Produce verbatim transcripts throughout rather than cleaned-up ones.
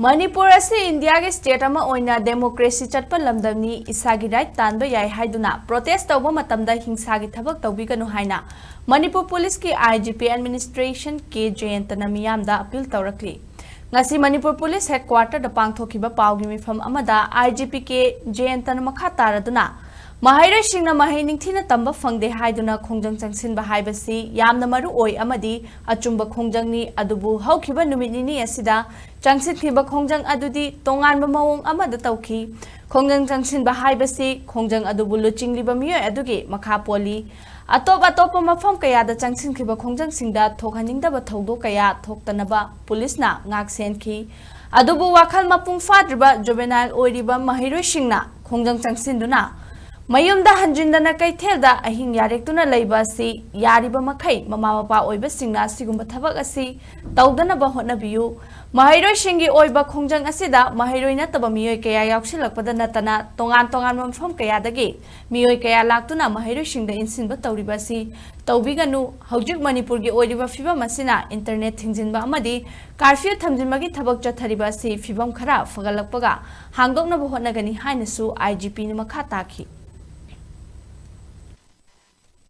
ꯃꯅꯤꯄꯨꯔ ꯑꯁꯤ ꯏꯟꯗꯤꯌꯥꯒꯤ ꯁ꯭ꯇꯦꯠ ꯑꯃ ꯑꯣꯏꯅ ꯗꯦꯃꯣꯀ꯭ꯔꯦꯁꯤ ꯆꯠꯄ ꯂꯝꯗꯝꯅꯤ, ꯏꯁꯥꯒꯤ ꯔꯥꯏꯠ ꯇꯥꯟꯕ ꯌꯥꯏ ꯍꯥꯏꯗꯨꯅ ꯄ꯭ꯔꯣꯇꯦꯁ ꯇꯧꯕ ꯃꯇꯝꯗ ꯍꯤꯡꯁꯥꯒꯤ ꯊꯕꯛ ꯇꯧꯕꯤꯒꯅꯨ ꯍꯥꯏꯅ ꯃꯅꯤꯄꯨꯔ ꯄꯨꯂꯤꯁꯀꯤ ꯑꯥꯏ ꯖꯤ ꯄꯤ ꯑꯦꯗꯃꯤꯅꯤꯁꯇ꯭ꯔꯦꯁꯟ ꯀꯦ ꯖꯌꯟꯇꯅ ꯃꯤꯌꯥꯝꯗ ꯑꯄꯤꯜ ꯇꯧꯔꯛꯂꯤ꯫ ꯉꯁꯤ ꯃꯅꯤꯄꯨꯔ ꯄꯨꯂꯤꯁ ꯍꯦꯗꯀ꯭ꯋꯥꯇꯔꯗ ꯄꯥꯡꯊꯣꯛꯈꯤꯕ ꯄꯥꯎꯒꯤ ꯃꯤꯐꯝ ꯑꯃꯗ ꯑꯥꯏ ꯖꯤ ꯄꯤ ꯀꯦ ꯖꯌꯟꯇꯅ ꯃꯈꯥ ꯇꯥꯔꯗꯨꯅ, ꯃꯍꯩꯔꯣꯏꯁꯤꯡꯅ ꯃꯍꯩ ꯅꯤꯡꯊꯤꯅ ꯇꯝꯕ ꯐꯪꯗꯦ ꯍꯥꯏꯗꯨꯅ ꯈꯣꯡꯖꯪ ꯆꯪꯁꯤꯟꯕ ꯍꯥꯏꯕꯁꯤ ꯌꯥꯝꯅ ꯃꯔꯨ ꯑꯣꯏ ꯑꯃꯗꯤ ꯑꯆꯨꯝꯕ ꯈꯣꯡꯖꯪꯅꯤ, ꯑꯗꯨꯕꯨ ꯍꯧꯈꯤꯕ ꯅꯨꯃꯤꯠ ꯅꯤꯅꯤ ꯑꯁꯤꯗ ꯆꯪꯁꯤꯟꯈꯤꯕ ꯈꯣꯡꯖꯪ ꯑꯗꯨꯗꯤ ꯇꯣꯉꯥꯟꯕ ꯃꯑꯣꯡ ꯑꯃꯗ ꯇꯧꯈꯤ꯫ ꯈꯣꯡꯖꯪ ꯆꯪꯁꯤꯟꯕ ꯍꯥꯏꯕꯁꯤ ꯈꯣꯡꯖꯪ ꯑꯗꯨꯕꯨ ꯂꯨꯆꯤꯡꯂꯤꯕ ꯃꯤꯑꯣꯏ ꯑꯗꯨꯒꯤ ꯃꯈꯥ ꯄꯣꯜꯂꯤ꯫ ꯑꯇꯣꯞ ꯑꯇꯣꯞꯄ ꯃꯐꯝ ꯀꯌꯥꯗ ꯆꯪꯁꯤꯟꯈꯤꯕ ꯈꯣꯡꯖꯪꯁꯤꯡꯗ ꯊꯣꯛꯍꯟꯅꯤꯡꯗꯕ ꯊꯧꯗꯣꯛ ꯀꯌꯥ ꯊꯣꯛꯇꯅꯕ ꯄꯨꯂꯤꯁꯅ ꯉꯥꯛ ꯁꯦꯟꯈꯤ꯫ ꯑꯗꯨꯕꯨ ꯋꯥꯈꯜ ꯃꯄꯨꯡ ꯐꯥꯗ꯭ꯔꯤꯕ ꯖꯨꯕꯦꯅꯥꯏꯜ ꯑꯣꯏꯔꯤꯕ ꯃꯍꯩꯔꯣꯏꯁꯤꯡꯅ ꯈꯣꯡꯖꯪ ꯆꯪꯁꯤꯟꯗꯨꯅ ꯃꯌꯨꯝꯗ ꯍꯟꯖꯤꯟꯗꯅ ꯀꯩꯊꯦꯜꯗ ꯑꯍꯤꯡ ꯌꯥꯔꯦꯛꯇꯨꯅ ꯂꯩꯕ ꯑꯁꯤ ꯌꯥꯔꯤꯕ ꯃꯈꯩ ꯃꯃꯥ ꯃꯄꯥ ꯑꯣꯏꯕꯁꯤꯡꯅ ꯑꯁꯤꯒꯨꯝꯕ ꯊꯕꯛ ꯑꯁꯤ ꯇꯧꯗꯅꯕ ꯍꯣꯠꯅꯕꯤꯌꯨ꯫ ꯃꯍꯩꯔꯣꯏꯁꯤꯡꯒꯤ ꯑꯣꯏꯕ ꯈꯣꯡꯖꯪ ꯑꯁꯤꯗ ꯃꯍꯩꯔꯣꯏ ꯅꯠꯇꯕ ꯃꯤꯑꯣꯏ ꯀꯌꯥ ꯌꯥꯎꯁꯤꯜꯂꯛꯄꯗ ꯅꯠꯇꯅ ꯇꯣꯉꯥꯟ ꯇꯣꯉꯥꯟꯕ ꯃꯐꯝ ꯀꯌꯥꯗꯒꯤ ꯃꯤꯑꯣꯏ ꯀꯌꯥ ꯂꯥꯛꯇꯨꯅ ꯃꯍꯩꯔꯣꯏꯁꯤꯡꯗ ꯏꯟꯁꯤꯟꯕ ꯇꯧꯔꯤꯕ ꯑꯁꯤ ꯇꯧꯕꯤꯒꯅꯨ꯫ ꯍꯧꯖꯤꯛ ꯃꯅꯤꯄꯨꯔꯒꯤ ꯑꯣꯏꯔꯤꯕ ꯐꯤꯕꯝ ꯑꯁꯤꯅ ꯏꯟꯇꯔꯅꯦꯠ ꯊꯤꯡꯖꯤꯟꯕ ꯑꯃꯗꯤ ꯀꯥꯔꯐ꯭ꯌꯨ ꯊꯝꯖꯤꯟꯕꯒꯤ ꯊꯕꯛ ꯆꯠꯊꯔꯤꯕ ꯑꯁꯤ ꯐꯤꯕꯝ ꯈꯔ ꯐꯒꯠꯂꯛꯄꯒ ꯍꯥꯡꯗꯣꯛꯅꯕ ꯍꯣꯠꯅꯒꯅꯤ ꯍꯥꯏꯅꯁꯨ ꯑꯥꯏ ꯖꯤ ꯄꯤꯅ ꯃꯈꯥ ꯇꯥꯈꯤ꯫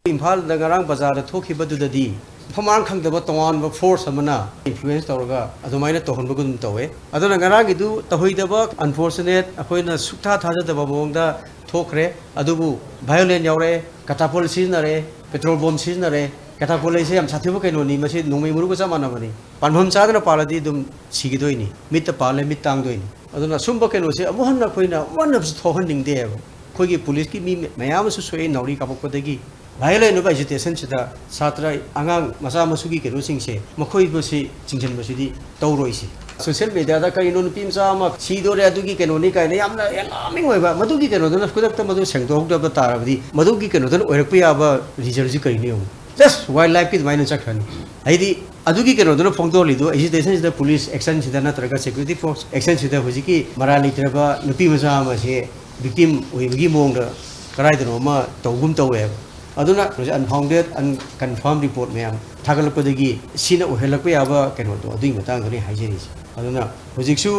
ꯏꯝꯐꯥꯜꯗ ꯉꯔꯥꯡ ꯕꯖꯥꯔꯗ ꯊꯣꯛꯈꯤꯕꯗꯨꯗꯗꯤ ꯃꯐꯝ ꯃꯔꯥꯡ ꯈꯪꯗꯕ ꯇꯣꯉꯥꯟꯕ ꯐꯣꯔꯁ ꯑꯃꯅ ꯏꯟꯐ꯭ꯂꯨꯌꯦꯟꯁ ꯇꯧꯔꯒ ꯑꯗꯨꯃꯥꯏꯅ ꯇꯧꯍꯟꯕꯒꯨꯝ ꯇꯧꯋꯦ꯫ ꯑꯗꯨꯅ ꯉꯔꯥꯡꯒꯤꯗꯨ ꯇꯧꯍꯩꯗꯕ, ꯑꯟꯐꯣꯔꯆꯨꯅꯦꯠ, ꯑꯩꯈꯣꯏꯅ ꯁꯨꯛꯊꯥ ꯊꯥꯖꯗꯕ ꯃꯑꯣꯡꯗ ꯊꯣꯛꯈ꯭ꯔꯦ꯫ ꯑꯗꯨꯕꯨ ꯚꯥꯏꯑꯣꯂꯦꯟ ꯌꯥꯎꯔꯛꯑꯦ, ꯀꯇꯥꯄꯣꯜ ꯁꯤꯖꯤꯟꯅꯔꯦ, ꯄꯦꯇ꯭ꯔꯣꯜ ꯕꯣꯝ ꯁꯤꯖꯤꯟꯅꯔꯦ꯫ ꯀꯇꯥꯄꯣꯜ ꯍꯥꯏꯁꯦ ꯌꯥꯝ ꯁꯥꯊꯤꯕ ꯀꯩꯅꯣꯅꯤ, ꯃꯁꯤ ꯅꯣꯡꯃꯩ ꯃꯔꯨꯒ ꯆꯞ ꯃꯥꯟꯅꯕꯅꯤ꯫ ꯄꯥꯟꯐꯝ ꯆꯥꯗꯅ ꯄꯥꯜꯂꯗꯤ ꯑꯗꯨꯝ ꯁꯤꯒꯗꯣꯏꯅꯤ, ꯃꯤꯠꯇ ꯄꯥꯜꯂꯦ, ꯃꯤꯠ ꯇꯥꯡꯗꯣꯏꯅꯤ꯫ ꯑꯗꯨꯅ ꯑꯁꯨꯝꯕ ꯀꯩꯅꯣꯁꯦ ꯑꯃꯨꯛ ꯍꯟꯅ ꯑꯩꯈꯣꯏꯅ ꯑꯃꯨꯛ ꯍꯟꯅꯁꯨ ꯊꯣꯛꯍꯟꯅꯤꯡꯗꯦꯕ꯫ ꯑꯩꯈꯣꯏꯒꯤ ꯄꯨꯂꯤꯁꯀꯤ ꯃꯤ ꯃꯌꯥꯝ ꯑꯃꯁꯨ ꯁꯣꯛꯑꯦ ꯅꯥꯎꯔꯤ ꯀꯥꯞꯄꯛꯄꯗꯒꯤ꯫ ꯚꯥꯏꯑꯣꯂꯦꯟ ꯑꯣꯏꯕ ꯑꯦꯖꯤꯇꯦꯁꯟꯁꯤꯗ ꯁꯥꯇ꯭ꯔ, ꯑꯉꯥꯡ ꯃꯆꯥ ꯃꯁꯨꯒꯤ ꯀꯩꯅꯣꯁꯤꯡꯁꯦ, ꯃꯈꯣꯏꯕꯨꯁꯤ ꯆꯤꯡꯁꯤꯟꯕꯁꯤꯗꯤ ꯇꯧꯔꯣꯏꯁꯤ꯫ ꯁꯣꯁꯤꯌꯦꯜ ꯃꯦꯗꯤꯌꯥꯗ ꯀꯔꯤꯅꯣ ꯅꯨꯄꯤ ꯃꯆꯥ ꯑꯃ ꯁꯤꯗꯣꯔꯦ, ꯑꯗꯨꯒꯤ ꯀꯩꯅꯣꯅꯤ ꯀꯥꯏꯅ ꯌꯥꯝꯅ ꯑꯦꯂꯥꯔꯃꯤꯡ ꯑꯣꯏꯕ, ꯃꯗꯨꯒꯤ ꯀꯩꯅꯣꯗꯨꯅ ꯈꯨꯗꯛꯇ ꯃꯗꯨ ꯁꯦꯡꯗꯣꯛꯍꯧꯗꯕ ꯇꯥꯔꯕꯗꯤ ꯃꯗꯨꯒꯤ ꯀꯩꯅꯣꯗꯨꯅ ꯑꯣꯏꯔꯛꯄ ꯌꯥꯕ ꯔꯤꯖꯜꯁꯤ ꯀꯔꯤꯅꯣ ꯌꯦꯡꯉꯨ꯫ ꯖꯁ ꯋꯥꯏꯜ ꯂꯥꯏꯐꯀꯤ ꯑꯗꯨꯃꯥꯏꯅ ꯆꯠꯈ꯭ꯔꯅꯤ꯫ ꯍꯥꯏꯗꯤ ꯑꯗꯨꯒꯤ ꯀꯩꯅꯣꯗꯨꯅ ꯐꯣꯡꯗꯣꯛꯍꯜꯂꯤꯗꯣ ꯑꯦꯖꯤꯇꯦꯁꯟꯁꯤꯗ ꯄꯨꯂꯤꯁ ꯑꯦꯛꯁꯟꯁꯤꯗ ꯅꯠꯇ꯭ꯔꯒ ꯁꯦꯀ꯭ꯌꯨꯔꯤꯇꯤ ꯐꯣꯔꯁ ꯑꯦꯛꯁꯟꯁꯤꯗ ꯍꯧꯖꯤꯛꯀꯤ ꯃꯔꯥꯜ ꯂꯩꯇ꯭ꯔꯕ ꯅꯨꯄꯤ ꯃꯆꯥ ꯑꯃꯁꯦ ꯚꯤꯛꯇꯤꯝ ꯑꯣꯏꯕꯒꯤ ꯃꯑꯣꯡꯗ ꯀꯗꯥꯏꯗꯅꯣ ꯑꯃ ꯇꯧꯒꯨꯝ ꯇꯧꯋꯦꯕ꯫ ꯑꯗꯨꯅ ꯍꯧꯖꯤꯛ unfounded, unconfirmed report ꯃꯌꯥꯝ ꯊꯥꯒꯠꯂꯛꯄꯗꯒꯤ ꯁꯤꯅ ꯑꯣꯏꯍꯜꯂꯛꯄ ꯌꯥꯕ ꯀꯩꯅꯣꯗꯣ, ꯑꯗꯨꯒꯤ ꯃꯇꯥꯡꯗꯅꯤ ꯍꯥꯏꯖꯔꯤꯁꯦ꯫ ꯑꯗꯨꯅ ꯍꯧꯖꯤꯛꯁꯨ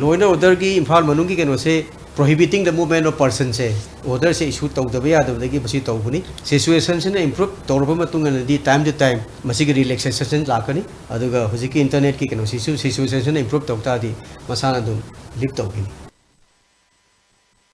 law and orderꯒꯤ ꯏꯝꯐꯥꯜ ꯃꯅꯨꯡꯒꯤ ꯀꯩꯅꯣꯁꯦ, prohibiting the movement of personsꯁꯦ, orderꯁꯦ issue ꯇꯧꯗꯕ ꯌꯥꯗꯕꯗꯒꯤ ꯃꯁꯤ ꯇꯧꯕꯅꯤ꯫ Situationꯁꯤꯅ improve ꯇꯧꯔꯕ ꯃꯇꯨꯡꯗꯗꯤ time to time ꯃꯁꯤꯒꯤ relaxation ꯂꯥꯛꯀꯅꯤ꯫ ꯑꯗꯨꯒ ꯍꯧꯖꯤꯛꯀꯤ internetꯀꯤ ꯀꯩꯅꯣꯁꯤꯁꯨ situationꯁꯤꯅ improve ꯇꯧ ꯇꯥꯔꯗꯤ ꯃꯁꯥꯅ ꯑꯗꯨꯝ lift ꯇꯧꯈꯤꯅꯤ꯫